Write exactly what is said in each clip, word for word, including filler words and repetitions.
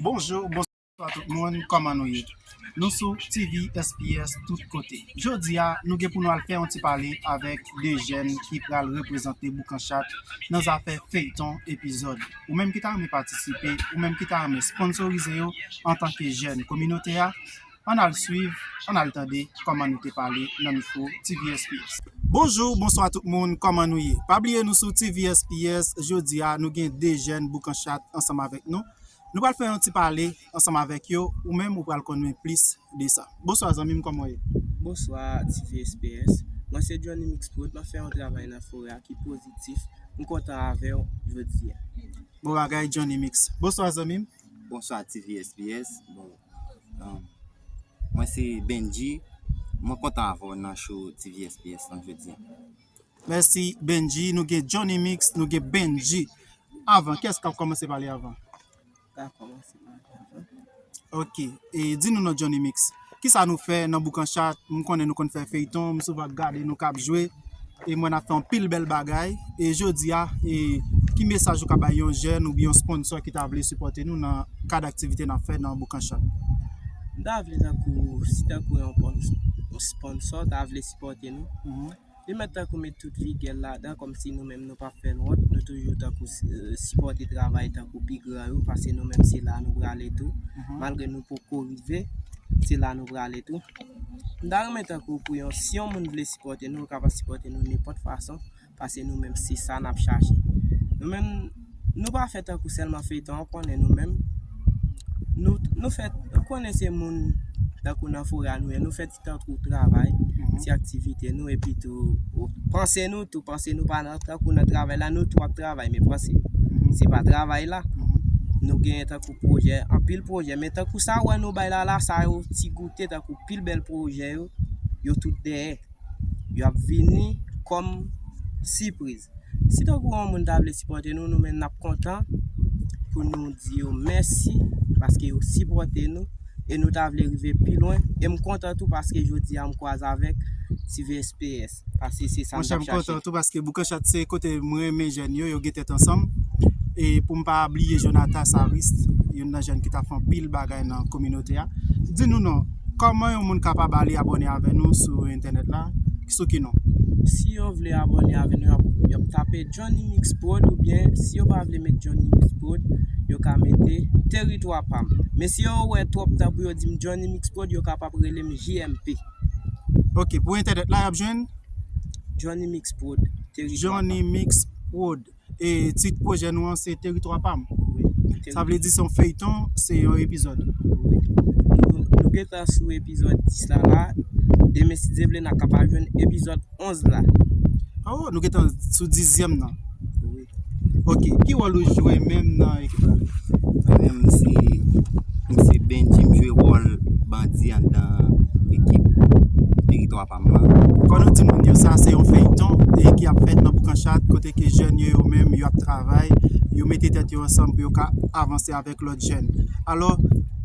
Bonjou, bonswa tout moun, kòman nou ye? Nou sou T V S P S tout kote. Jodi a, nou gen pou nou al fè yon ti pale avèk de jèn ki pral reprezante Boukanchat nan zafè feyton epizòd. Ou menm ki ta renmen patisipe, ou menm ki ta renmen sponsorize yo antanke jèn kominote a, ann al swiv, ann al tande kòman nou te pale nan mikwo T V S P S. Bonjou, bonswa tout moun, kòman nou ye? Pa bliye nou sou T V S P S, jodi a nou gen de jèn Boukanchat ansanm avèk nou. Nou pral fè yon ti pale ansanm avèk yo, ou menm ou pral konnen plis de sa. Bonswa zanmi m, kòman w ye? Bonswa T V S P S. Mwen se Johnny Mix Prod, mwen fè yon travay nan forè a ki pozitif. M kontan avè w jodi a. Bon bagay Johnny Mix. Bonswa zanmi m. Bonswa T V S P S. Bon, um, mwen se Benji. Mwen kontan avè w nan show T V S P S lan jodi a. Mèsi Benji. Nou gen Johnny Mix, nou gen Benji. Avan, kiyès k ap kòmanse pale avan? Ka kòmanse pale avan. Ok. E di nou non Johnny Mix. Kisa nou fè nan Boukanchat? M konnen nou konn fè feyton, m souvan gade nou k ap jwe. E m wè n ap fè anpil bèl bagay. E jodi a, e ki mesaj ou ka bay yon jèn oubyen yon sponsò ki ta vle sipòte nou nan kad aktivite n ap fè nan Boukanchat? M ta vle tankou, si tankou yon pon-, yon sponsò ta vle sipòte nou, mhm, li mèt tankou met tout vigè l ladan, kòmsi nou menm nou p ap fè l wont, nou toujou tankou, eh, sipòte travay tankou pi gran yo, paske nou menm se la nou prale tou, mhm, malgre nou poko rive, se la nou prale tou. M ta renmen tankou pou yon, si yon moun vle sipòte nou, yo kapab sipòte nou nenpòt fason, paske nou menm se sa n ap chache. Nou menm, nou pa fè tankou sèlman feyton, ou konnen nou menm, nou, nou fè, ou konnen se moun tankou nan forè a nou ye, nou fè ti tankou travay, mhm, ti aktivite nou, epi tou, ou, panse nou tou, panse nou pa nan, tankou nan travay la, nou tou ap travay, men panse, mhm, se pa travay la. Mhm. Nou genyen tankou pwojè, anpil pwojè, men tankou sa ou wè nou bay la, la, sa yo ti goute, tankou pil bèl pwojè yo, yo tout dèyè. Yo ap vini kòm sipriz. Si tankou yon moun ta vle sipòte nou, nou menm n ap kontan pou nou di yo mèsi paske yo sipòte nou e nou ta vle rive pi lwen. E m kontan tou paske jodi a m kwaze avèk T V S P S, paske se sa m t ap chache. Monchè, m kontan tou paske Boukanchat se kote mwen renmen jèn yo, yo gen tèt ansanm. E pou m pa bliye Jonathan Sarist, youn nan jèn ki t ap fè anpil bagay nan kominote a. Di nou non, kòman yon moun kapab ale abòne avè nou sou entènèt la? Sou ki non? Si yo vle abòne avè nou, y ap, y ap tape Johnny Mix Prod, oubyen si yo pa vle met Johnny Mix Prod, yo ka mete Teritwa Pa M. Men si yo wè twòp tan pou yo di m Johnny Mix Prod, yo kapab rele m J M P. Ok, pou entènèt la, y ap jwenn? Johnny Mix Prod, Teritwa Pa M. Johnny Mix Prod. E tit pwojè nou an se Teritwa Pa M. Wi, Teritwa. Sa vle di se yon feyton, se yon epizòd. Wi. Nou, nou gentan sou epizòd dis la la. Demen, si Dye vle, n a kapab jwenn epizòd onz la. Oh, nou gentan sou dizyèm nan. Wi. Ok, ki wòl ou jwe menm nan ekip la? Mwen menm, m se, m se Benji, m jwe wòl bandi anndan ekip Teritwa Pa M lan. Fò nou di moun yo sa se yon feyton e ki ap fèt nan Boukanchat, kote ke jèn yo, yo menm, yo ap travay, yo mete tèt yo ansanm pou yo ka avanse avèk lòt jèn. Alò,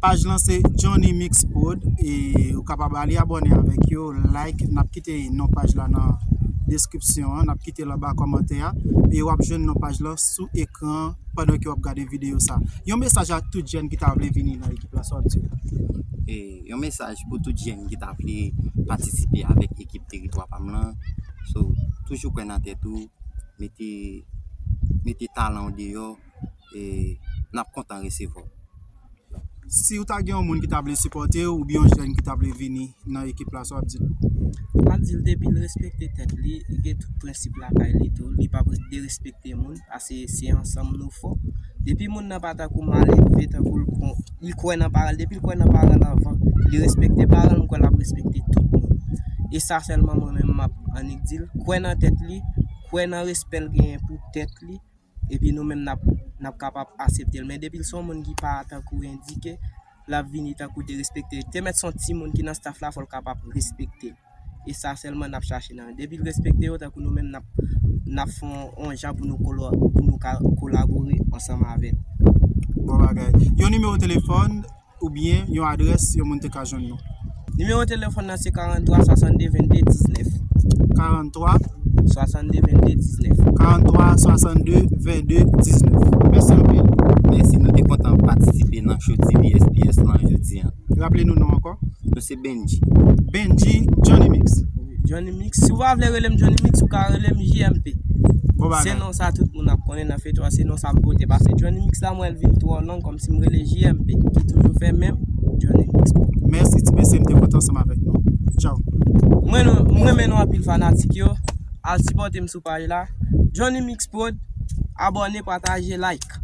paj lan se Johnny Mix Prod e ou kapab ale abòne avèk yo, like, n ap kite non paj la nan deskripsyon an, n ap kite l anba kòmantè a e w ap jwenn non paj lan sou ekran pandan ke w ap gade videyo sa. Yon mesaj a tout jèn ki ta vle vini nan ekip la, sa w ap di yo? E yon mesaj pou tout jèn ki ta vle patisipe avèk ekip Teritwa Pa M lan. So, toujou kwè nan tèt ou, mete, mete talan w deyò, e n ap kontan resevwa w. Si w ta gen yon moun ki ta vle sipòte w, oubyen yon jèn ki ta vle vini nan ekip la, sa w ap di l? M ap di l depi l respekte tèt li, li gen tout prensip lakay li tou, li p ap derespekte moun, paske se ansanm nou fò. Depi moun nan pa tankou malelve, tankou l kon, li kwè nan paran l, depi l kwè nan paran l anvan, li respekte paran l, m kwè l ap respekte tout moun. E sa sèlman mwen menm m ap annik di l, kwè nan tèt li, kwè nan respè l genyen pou tèt li, epi nou menm n ap, n ap kapab aksepte l. Men depi l se yon moun ki pa tankou endike, l ap vini tankou derespekte. Te mèt se yon timoun ki nan staff la, fò l kapab respekte l. E sa sèlman n ap chache nan. Depi l respekte yo, tankou nou menm n ap, n ap fè yon, yon jan pou nou kolo-, pou nou ka kolabore ansanm avè l. Bon bagay. Yon nimewo telefòn, oubyen yon adrès yon moun te ka jwenn nou? Nimewo telefòn nan se karannntwa swasannde vennde diznèf. Karannntwa swasannde vennde diznèf. Karannntwa swasannde vennde diznèf. Mèsi anpil. Mèsi, nou te kontan patisipe nan show T V S P S lan jodi a. Raple nou non ankò. Nou se Benji. Benji, Johnny Mix. Johnny Mix. Si w pa vle rele m Johnny Mix, ou ka rele m J M P. Bon Se bagay. Non sa tout moun ap konnen nan feyton an, se non sa m pote. Paske Johnny Mix la, mwen, l vin twò long, kòmsi m rele J M P, ki toujou fè menm Johnny Mix. Mèsi ti mesye, m te kontan ansanm avèk nou. Tchao. Mwen, nou- mwen renmen nou anpil fanatik yo. Al sipòte m sou paj la. Johnny Mix Prod. Abòne, pataje, like.